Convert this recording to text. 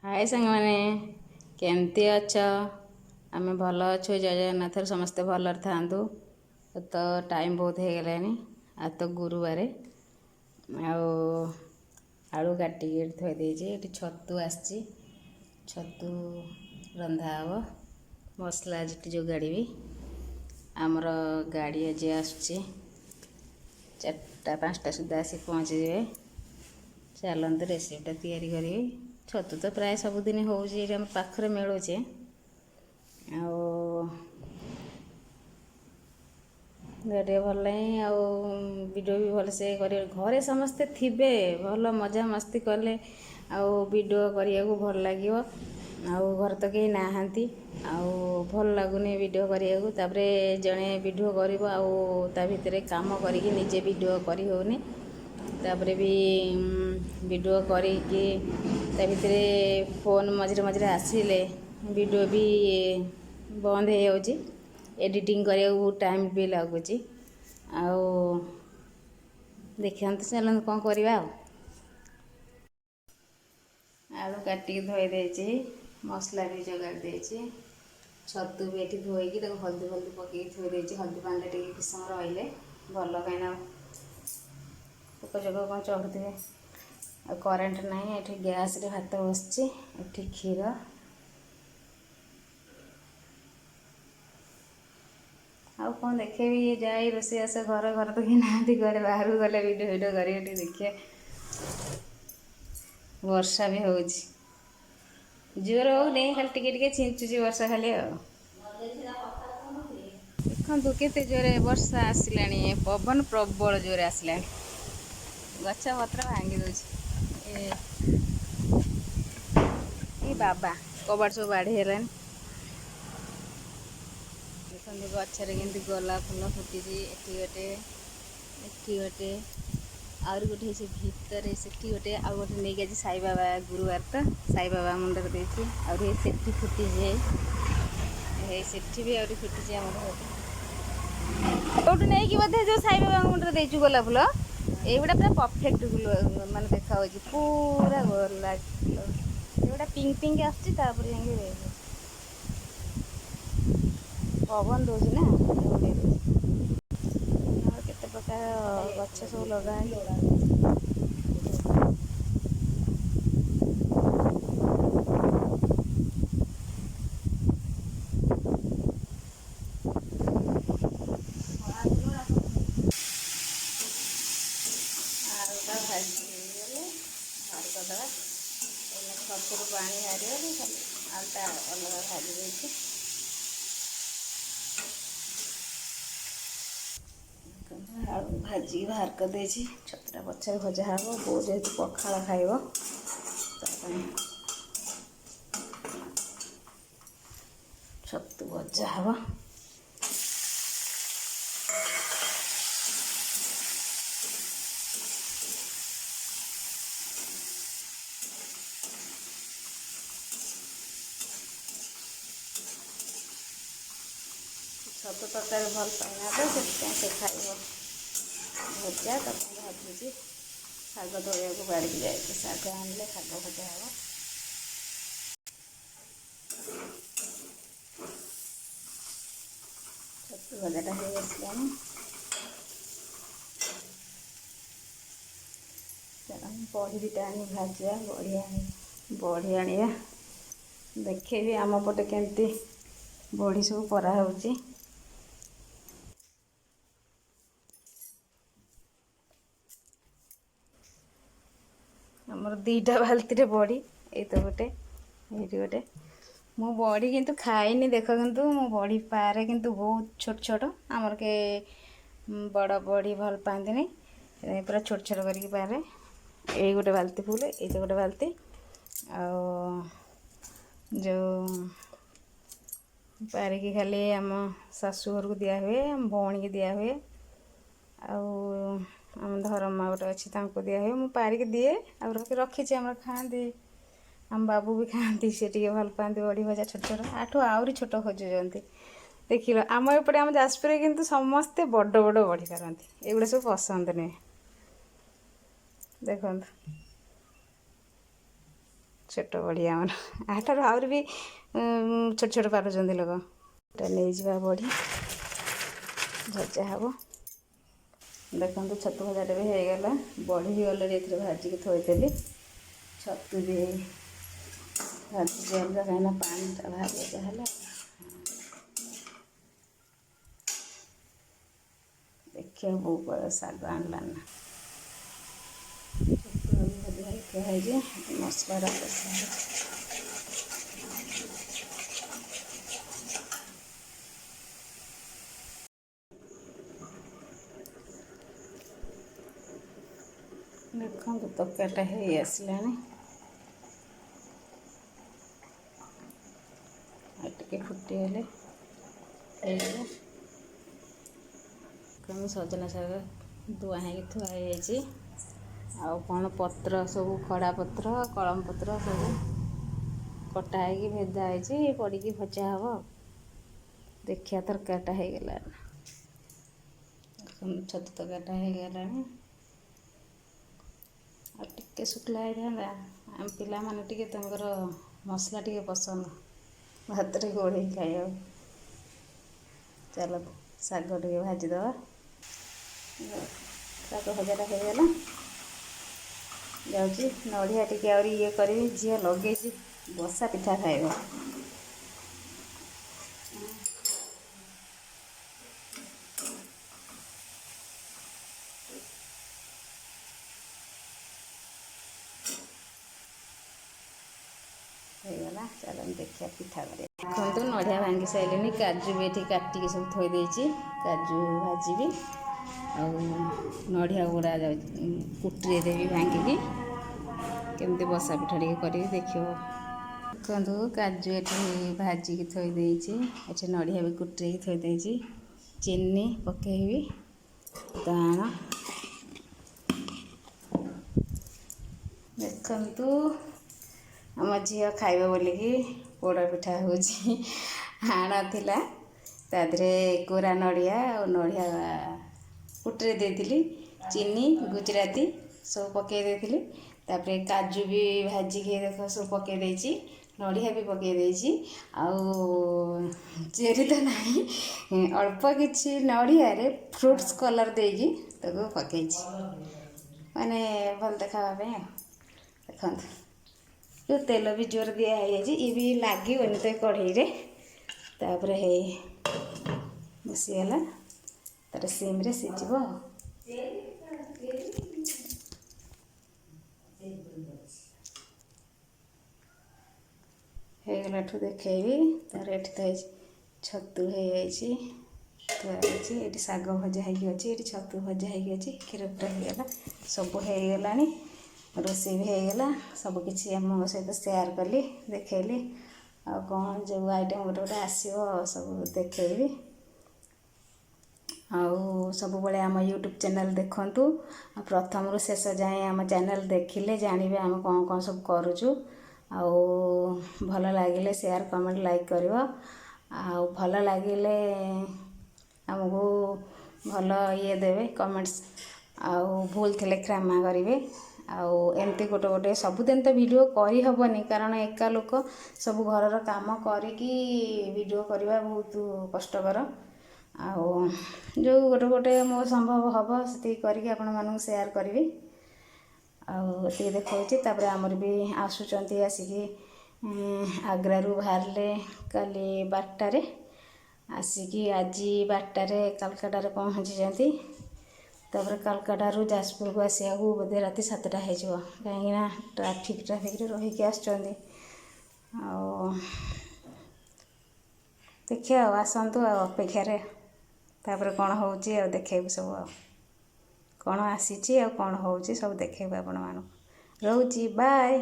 ହାଏ ସାଙ୍ଗମାନେ, କେମିତି ଅଛ? ଆମେ ଭଲ ଅଛୁ। ଜୟ ଜଗନ୍ନାଥରେ ସମସ୍ତେ ଭଲରେ ଥାଆନ୍ତୁ। ତ ଟାଇମ୍ ବହୁତ ହେଇଗଲାଣି ଆଉ ତ ଗୁରୁବାର। ଆଉ ଆଳୁ କାଟିକି ଏଠି ଥୋଇ ଦେଇଛି। ଏଠି ଛତୁ ଆସିଛି, ଛତୁ ରନ୍ଧା ହେବ। ମସଲା ଆଜି ଯୋଗାଡ଼ିବି। ଆମର ଗାଡ଼ି ଆଜି ଆସୁଛି 4ଟା 5ଟା ସୁଦ୍ଧା ଆସି ପହଞ୍ଚିଯିବେ। ଚାଲନ୍ତୁ ରେସିପିଟା ତିଆରି କରିବି। ଛତୁ ତ ପ୍ରାୟ ସବୁଦିନ ହେଉଛି, ଏଇଠି ଆମ ପାଖରେ ମିଳୁଛି। ଆଉ ଦେହ ଟିକେ ଭଲ ନାହିଁ, ଆଉ ଭିଡ଼ିଓ ବି ଭଲସେ କରିବେ। ଘରେ ସମସ୍ତେ ଥିବେ, ଭଲ ମଜାମସ୍ତି କଲେ ଆଉ ଭିଡ଼ିଓ କରିବାକୁ ଭଲ ଲାଗିବ। ଆଉ ଘରେ ତ କେହି ନାହାନ୍ତି, ଆଉ ଭଲ ଲାଗୁନି ଭିଡ଼ିଓ କରିବାକୁ। ତାପରେ ଜଣେ ଭିଡ଼ିଓ କରିବ ଆଉ ତା ଭିତରେ କାମ କରିକି ନିଜେ ଭିଡ଼ିଓ କରି ହେଉନି। ତାପରେ ବି ଭିଡ଼ିଓ କରିକି ତା ଭିତରେ ଫୋନ୍ ମଝିରେ ମଝିରେ ଆସିଲେ ଭିଡ଼ିଓ ବି ବନ୍ଦ ହେଇଯାଉଛି। ଏଡ଼ିଟିଂ କରିବାକୁ ବହୁତ ଟାଇମ୍ ବି ଲାଗୁଛି। ଆଉ ଦେଖନ୍ତୁ, ଚାଲନ୍ତୁ କ'ଣ କରିବା। ଆଉ ଆଳୁ କାଟିକି ଧୋଇ ଦେଇଛି, ମସଲା ବି ଯୋଗାଡ଼ି ଦେଇଛି, ଛତୁ ବି ଏଠି ଧୋଇକି ତାକୁ ହଳଦୀ ଫଳଦୀ ପକେଇକି ଥୋଇ ଦେଇଛି। ହଳଦୀ ପାଣିରେ ଟିକେ କିଛି ସମୟ ରହିଲେ ଭଲ, କାହିଁକିନା ପୋକ ଜୋକ କ'ଣ ଚଢ଼ୁଥିବେ। ଆଉ କରେଣ୍ଟ ନାହିଁ, ଏଠି ଗ୍ୟାସ୍ରେ ଭାତ ବସିଛି, ଏଠି କ୍ଷୀର। ଆଉ କ'ଣ ଦେଖେଇବି? ଯାଇ ରୋଷେଇବାସ ଘର ଘର ତ କେହି ନାହାନ୍ତି, କୁଆଡ଼େ ବାହାରକୁ ଗଲେ ଭିଡ଼ିଓ ଫିଡ଼ିଓ କରିବେ ଟିକେ ଦେଖିବା। ବର୍ଷା ବି ହେଉଛି, ଜୋର ହଉନି, ଖାଲି ଟିକେ ଟିକେ ଛିଞ୍ଚୁଛି ବର୍ଷା ଖାଲି। ଆଉ ଦେଖନ୍ତୁ କେତେ ଜୋରେ ବର୍ଷା ଆସିଲାଣି, ପବନ ପ୍ରବଳ ଜୋରେ ଆସିଲାଣି, ଗଛ ପତ୍ର ଭାଙ୍ଗି ଦଉଛି। ଏ ଏ ବାବା, କବାଟ ସବୁ ବାଢ଼େଇ ହେଲାଣି। ଦେଖନ୍ତୁ ଗଛରେ କେମିତି ଗୋଲାପ ଫୁଲ ଫୁଟିଛି। ଏଠି ଗୋଟେ, ଏଠି ଗୋଟେ, ଆହୁରି ଗୋଟେ ହେଇଛି ଭିତରେ ସେଠି ଗୋଟେ, ଆଉ ଗୋଟେ ନେଇକି ଆଜି ସାଇବାବା, ଗୁରୁବାର ତ ସାଇବାବା ମୁଣ୍ଡରେ ଦେଇଛି। ଆହୁରି ସେଠି ଫୁଟିଛି, ହେଇ ସେଠି ବି ଆହୁରି ଫୁଟିଛି। ଆମର ଗୋଟେ କୋଉଠୁ ନେଇକି ବୋଧେ ଯୋଉ ସାଇବାବାଙ୍କ ମୁଣ୍ଡରେ ଦେଇଛୁ ଗୋଲାପ ଫୁଲ, ଏଇଗୁଡ଼ା ପୁରା ପରଫେକ୍ଟ ମାନେ ଦେଖାଯାଉଛି ପୁରା ଗୋଲାପ ଫୁଲ। ଏଗୁଡ଼ା ପିଙ୍କ ପିଙ୍କ ଆସୁଛି, ତାପରେ ଯାଇକି ପବନ ଦଉଛି ନା ଉଡ଼େଇ ଦଉଛି। ଆଉ କେତେ ପ୍ରକାର ଗଛ ସବୁ ଲଗା ହେଇଛି। ଆଳୁଟା ଭାଜି ହେଇଗଲେ ବାହାର କରିଦେବା। ଏଇନା ଛତୁରୁ ପାଣି ବାହାରିଗଲେ ଖାଲି ଆଳୁଟା ଅଲଗା ଭାଜି ଦେଇଛି। ଆଳୁ ଭାଜିକି ବାହାର କରିଦେଇଛି। ଛତୁଟା ପଛରେ ଭଜା ହେବ। ବୋଉ ଯେହେତୁ ପଖାଳ ଖାଇବ, ତା ପାଇଁ ଛତୁ ଭଜା ହେବ। ଛତୁ ତରକାରୀ ଭଲ ପାଏନା ତ, ସେଥିପାଇଁ ସେ ଖାଇବ ଭଜା, ତା ପାଇଁ ଭାଜୁଛି। ଶାଗ ତୋଳିବାକୁ ବାଡ଼ିକି ଯାଇଛି, ଶାଗ ଆଣିଲେ ଶାଗ ଭଜା ହେବ। ଛତୁ ଭଜାଟା ହେଇ ଆସିଲାଣି। ବଢ଼ି ଦୁଇଟା ଆଣି ଭାଜିବା। ବଢ଼ି ଆଣି ବଢ଼ି ଆଣିବା, ଦେଖେଇବି ଆମ ପଟେ କେମିତି ବଢ଼ି ସବୁ ପରା ହେଉଛି। ଆମର ଦୁଇଟା ବାଲ୍ଟିରେ ବଢ଼ି, ଏଇ ତ ଗୋଟେ, ଏଇଠି ଗୋଟେ। ମୁଁ ବଢ଼ି କିନ୍ତୁ ଖାଇନି ଦେଖ, କିନ୍ତୁ ମୁଁ ବଢ଼ି ପାରେ କିନ୍ତୁ ବହୁତ ଛୋଟ ଛୋଟ। ଆମର କେ ବଡ଼ ବଢ଼ି ଭଲ ପାଆନ୍ତିନି, ସେଥିପାଇଁ ପୁରା ଛୋଟ ଛୋଟ କରିକି ପାରେ। ଏଇ ଗୋଟେ ବାଲ୍ଟି ଫୁଲ, ଏଇ ତ ଗୋଟେ ବାଲ୍ଟି। ଆଉ ଯେଉଁ ପାରିକି ଖାଲି ଆମ ଶାଶୁ ଘରକୁ ଦିଆହୁଏ, ଆମ ଭଉଣୀକି ଦିଆହୁଏ, ଆଉ ଆମ ଧରମା ଗୋଟେ ଅଛି ତାଙ୍କୁ ଦିଆହୁଏ। ମୁଁ ପାରିକି ଦିଏ ଆଉ ରଖିଛି, ଆମର ଖାଆନ୍ତି। ଆମ ବାବୁ ବି ଖାଆନ୍ତି, ସେ ଟିକେ ଭଲ ପାଆନ୍ତି ବଢ଼ି ଭଜା ଛୋଟ ଛୋଟ। ଆଠୁ ଆହୁରି ଛୋଟ ଖୋଜୁଛନ୍ତି। ଦେଖିଲ, ଆମ ଏପଟେ ଆମ ଯାଜପୁରରେ କିନ୍ତୁ ସମସ୍ତେ ବଡ଼ ବଡ଼ ବଢ଼ି ପାରନ୍ତି, ଏଗୁଡ଼ା ସବୁ ପସନ୍ଦ ନୁହେଁ। ଦେଖନ୍ତୁ, ଛୋଟ ବଢ଼ି ଆମର। ଆଠାରୁ ଆହୁରି ବି ଛୋଟ ଛୋଟ ପାରୁଛନ୍ତି ଲୋକ। ଏଟା ନେଇଯିବା, ବଢ଼ି ଭଜା ହେବ। ଦେଖନ୍ତୁ, ଛତୁ ଭଜାଟା ବି ହେଇଗଲା। ବଢ଼ି ବି ଅଲରେଡ଼ି ଏଥିରେ ଭାଜିକି ଥୋଇଦେଲି। ଛତୁ ବି ଭାଜିଛି ଅଲଗା, କାହିଁକିନା ପାଣିଟା ବାହାରିବ ଯାହେଲେ। ଦେଖିବା, ବୋଉ କୁଆଡ଼େ ଶାଗ ଆଣିଲାନି ନା। ଛତୁ ଆଳୁ ଭଜା ହେଇକି ଥୁଆ ହେଇଛି। ମସଲାଟା କଷା ହେଇଛି। ଦେଖନ୍ତୁ, ତରକାରୀଟା ହେଇ ଆସିଲାଣି। ଆଉ ଟିକେ ଫୁଟିଗଲେ ହେଇଯିବ। ଦେଖନ୍ତୁ, ସଜନା ଶାଗ ଧୁଆ ହେଇକି ଥୁଆ ହେଇଯାଇଛି। ଆଉ କ'ଣ ପତ୍ର ସବୁ, ଖଡ଼ା ପତ୍ର, କଳମ ପତ୍ର ସବୁ କଟା ହେଇକି ଭେଦା ହେଇଛି, ପଡ଼ିକି ଭଜା ହେବ। ଦେଖିବା, ତରକାରୀଟା ହେଇଗଲାଣି। ଦେଖନ୍ତୁ, ଛତୁ ତରକାରୀଟା ହେଇଗଲାଣି। ଆଉ ଟିକେ ଶୁଖିଲା ହେଇଥାନ୍ତା। ଆମ ପିଲାମାନେ ଟିକେ ତାଙ୍କର ମସଲା ଟିକେ ପସନ୍ଦ, ଭାତରେ ଗୋଳେଇକି ଖାଇବାକୁ। ଚାଲ, ଶାଗ ଟିକେ ଭାଜିଦେବା। ଶାଗ ଭଜାଟା ହେଇଗଲା। ଯାଉଛି ନଡ଼ିଆ ଟିକେ ଆହୁରି ଇଏ କରିବି। ଝିଅ ଲଗେଇଛି, ବସା ପିଠା ଖାଇବ। ହେଇଗଲା, ଚାଲନ୍ତୁ ଦେଖିବା ପିଠା କରିବା। ଦେଖନ୍ତୁ, ନଡ଼ିଆ ଭାଙ୍ଗି ସାରିଲିଣି। କାଜୁ ବି ଏଠି କାଟିକି ସବୁ ଥୋଇ ଦେଇଛି। କାଜୁ ଭାଜିବି ଆଉ ନଡ଼ିଆ ଗୁଡ଼ା ଯାଉଛି କୁଟୁରେଇ ଦେବି ଭାଙ୍ଗିକି। କେମିତି ବସା ପିଠା ଟିକେ କରିବି, ଦେଖିବ। ଦେଖନ୍ତୁ, କାଜୁ ଏଠି ଭାଜିକି ଥୋଇ ଦେଇଛି। ଏଠି ନଡ଼ିଆ ବି କୁଟୁରେଇକି ଥୋଇ ଦେଇଛି। ଚିନି ପକେଇବି ଦାଣ। ଦେଖନ୍ତୁ, ଆମ ଝିଅ ଖାଇବ ବୋଲିକି ପୋଡ଼ ପିଠା ହେଉଛି। ଆଣ ଥିଲା, ତା ଦେହରେ କୋରା ନଡ଼ିଆ ଆଉ ନଡ଼ିଆ କୁଟୁରେଇ ଦେଇଥିଲି, ଚିନି, ଗୁଜୁରାତି ସବୁ ପକେଇ ଦେଇଥିଲି। ତାପରେ କାଜୁ ବି ଭାଜିକି ଦେଖ ସବୁ ପକେଇ ଦେଇଛି। ନଡ଼ିଆ ବି ପକେଇ ଦେଇଛି। ଆଉ ଚେରି ତ ନାହିଁ, ଅଳ୍ପ କିଛି ନଡ଼ିଆରେ ଫ୍ରୁଟ୍ସ କଲର୍ ଦେଇକି ତାକୁ ପକେଇଛି, ମାନେ ଭଲ ଦେଖାହେବା ପାଇଁ। ଆଉ ଦେଖନ୍ତୁ, ଯେଉଁ ତେଲ ବି ଜୋର ଦିଆ ହେଇଯାଇଛି, ଇଏ ବି ଲାଗିବନି ତ କଢ଼େଇରେ। ତାପରେ ହେଇ ବସିଗଲା ତାର, ସିମ୍ରେ ସିଝିବ ଆଉ। ହେଇଗଲାଠୁ ଦେଖେଇବି। ତାର ଏଠି ତ ହେଇଛି, ଛତୁ ହେଇଯାଇଛି, ଥୁଆ ହେଇଛି। ଏଠି ଶାଗ ଭଜା ହେଇକି ଅଛି, ଏଠି ଛତୁ ଭଜା ହେଇକି ଅଛି। କ୍ଷୀର ପୁରା ହେଇଗଲା, ସବୁ ହେଇଗଲାଣି। ରୋଷେଇ ବି ହେଇଗଲା। ସବୁ କିଛି ଆମ ସହିତ ସେୟାର କଲି, ଦେଖେଇଲି। ଆଉ କ'ଣ ଯେଉଁ ଆଇଟମ୍ ଗୋଟେ ଗୋଟେ ଆସିବ, ସବୁ ଦେଖେଇବି। ଆଉ ସବୁବେଳେ ଆମ ୟୁଟ୍ୟୁବ୍ ଚ୍ୟାନେଲ୍ ଦେଖନ୍ତୁ। ଆଉ ପ୍ରଥମରୁ ଶେଷ ଯାଏଁ ଆମ ଚ୍ୟାନେଲ୍ ଦେଖିଲେ ଜାଣିବେ ଆମେ କ'ଣ କ'ଣ ସବୁ କରୁଛୁ। ଆଉ ଭଲ ଲାଗିଲେ ସେୟାର, କମେଣ୍ଟ, ଲାଇକ୍ କରିବ। ଆଉ ଭଲ ଲାଗିଲେ ଆମକୁ ଭଲ ଇଏ ଦେବେ, କମେଣ୍ଟସ୍। ଆଉ ଭୁଲ ଥିଲେ କ୍ଷମା କରିବେ। ଆଉ ଏମିତି ଗୋଟେ ଗୋଟେ ସବୁଦିନ ତ ଭିଡ଼ିଓ କରିହେବନି, କାରଣ ଏକା ଲୋକ ସବୁ ଘରର କାମ କରିକି ଭିଡ଼ିଓ କରିବା ବହୁତ କଷ୍ଟକର। ଆଉ ଯେଉଁ ଗୋଟେ ଗୋଟେ ମୋ ସମ୍ଭବ ହେବ, ସେତିକି କରିକି ଆପଣମାନଙ୍କୁ ସେୟାର କରିବି। ଆଉ ଏତିକି ଦେଖାଉଛି। ତାପରେ ଆମର ବି ଆସୁଛନ୍ତି, ଆସିକି ଆଗ୍ରାରୁ ବାହାରିଲେ କାଲି 12ଟାରେ, ଆସିକି ଆଜି 12ଟାରେ କାଲକାଟାରେ ପହଞ୍ଚିଛନ୍ତି। ତାପରେ କାଲକାଟାରୁ ଯାଜପୁରକୁ ଆସିବାକୁ ବୋଧେ ରାତି 7ଟା ହେଇଯିବ, କାହିଁକିନା ଟ୍ରାଫିକ୍ରେ ରହିକି ଆସୁଛନ୍ତି। ଆଉ ଦେଖିବା, ଆଉ ଆସନ୍ତୁ, ଆଉ ଅପେକ୍ଷାରେ। ତାପରେ କ'ଣ ହେଉଛି ଆଉ ଦେଖେଇବୁ ସବୁ, ଆଉ କ'ଣ ଆସିଛି ଆଉ କ'ଣ ହେଉଛି ସବୁ ଦେଖେଇବୁ ଆପଣମାନଙ୍କୁ। ରହୁଛି, ବାଏ।